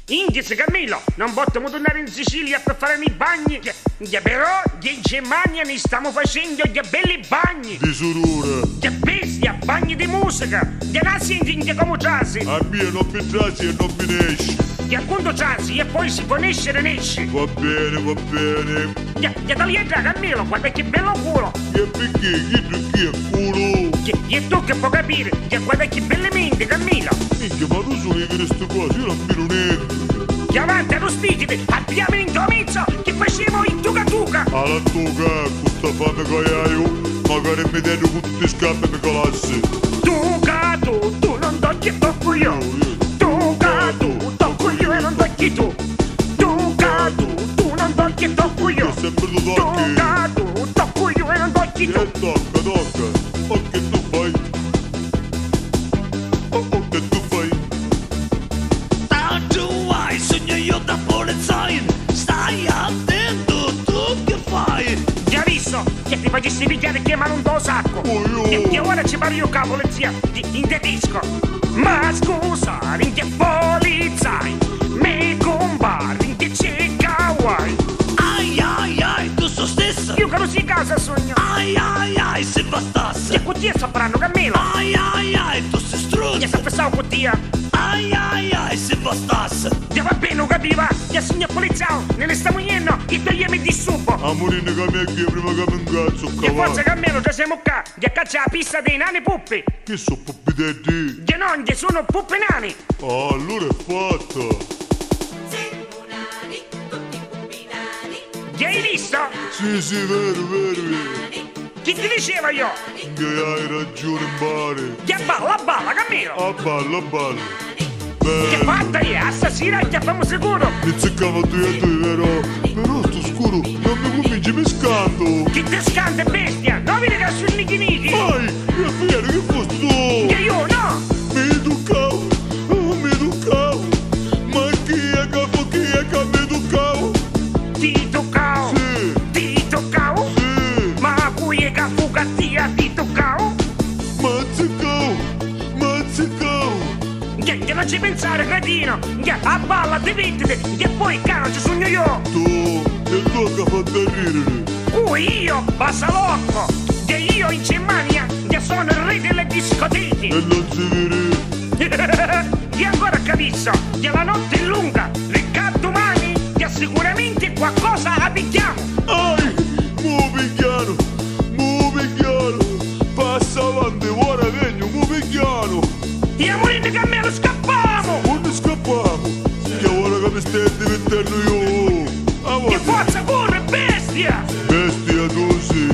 Inghis, Camillo, non potremmo tornare in Sicilia per fare i bagni. Che però in Germania ne stiamo facendo gli belli bagni. Di surura. Che bestia, bagni di musica. Che non senti che come trasi. A me non mi trasi e non mi ne esci. Che appunto trasi e poi si può nescere nesci. Va bene, va bene. Che, che taglietta, Camillo, guarda che bello culo. E perché? Chi chi è culo? Che, e tu che puoi capire? Che guarda che belle mente, Camillo. Minchia, ma tu solo vedi queste cose, io non vedo niente. Che avanti allo spigite, abbiamo in domizzo che facevo in tuca tuca. Alla tuca, questa fame che hai io, magari mi tengo con tutti i scampi e mi calassi. Tuca tu, tu non tocchi e tocco io. Tuca tu, tocco io e non tocchi tu. Tuca tu, tu non tocchi e tocco io. Io sempre tu tocchi. Tuca tu, tocco io e non tocchi tu. E tocca, tocca. O che tu fai? Oh, oh, che tu fai? Tanto guai, sogno io da polizia. Stai attento, tu che fai? Già visto che ti facessi pigliare che mano un do sacco. Oh, io. E che ora ci parlo io con la polizia in tedesco. Ma scusa, in che polizia? Me compari, in che c'è guai? Ai ai ai, tu so stesso. Io che non si casa sogno. Ai ai ai, se bastasse. Che con te sto parlando Cammino. Ai ai ai, tu sei Che struzzo. sta pensando con te? Ai ai ai, se bastasse. Che va bene, lo capiva? Che signor poliziotto, ne stiamo yendo e togliamo di supo. Amorino che mi è prima che mi incazzo, Che forza cavallo. Cammino, già siamo qua. Che caccia la pista dei nani puppi. Che sono puppidetti? Che non, che sono puppi nani. Ah, allora è fatta. Siamo nani, tutti puppi nani, Che hai visto? Sì, sì, vero, vero, vero. nani, Chi ti diceva io? Che hai ragione, mbare. Che balla, balla, Cammino. A balla, a balla. Che Bello. fatta è? Stasera ti facciamo sicuro. Mi zeccava tu e tu, vero? Però sto scuro, non mi convince, mi scanto. Chi ti scanta, bestia? Non vedi che sono nichi nichi? Ai, Raffaele, che foste tu? Che io no! Mi educavo, oh, mi educavo. Ma chi è che fu, chi è che mi educavo? Ti toccao! Sì, Ti toccao! sì, Ma cui è che fu cattiva ti toccao? mazzico, mazzico. Che, che non ci pensare, cretino! Che a balla ti vedi, che poi caro ci sogno io! Tu, e tu che fate ridere. Cui io, basalocco! Che io in Germania, che sono il re delle discoteche! E non si vede. Che ancora capisco che la notte è lunga, ricca domani, che sicuramente qualcosa abitiamo! Ai, mu piano, mu piano. Passa avanti, ora vengo, mu piano. E amore che me lo scappiamo! Onde scappiamo? Che ora che mi stai diventando io? Che Avanti. forza corre, bestia! Bestia tu sì,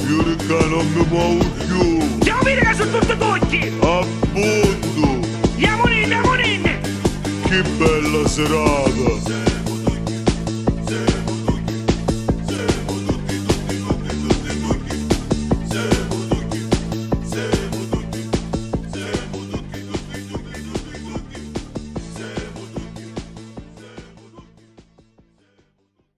io ricca non mi muovo più. Devo dire che sono tutti tutti! Appunto, Andiamo in, andiamo in! che bella serata.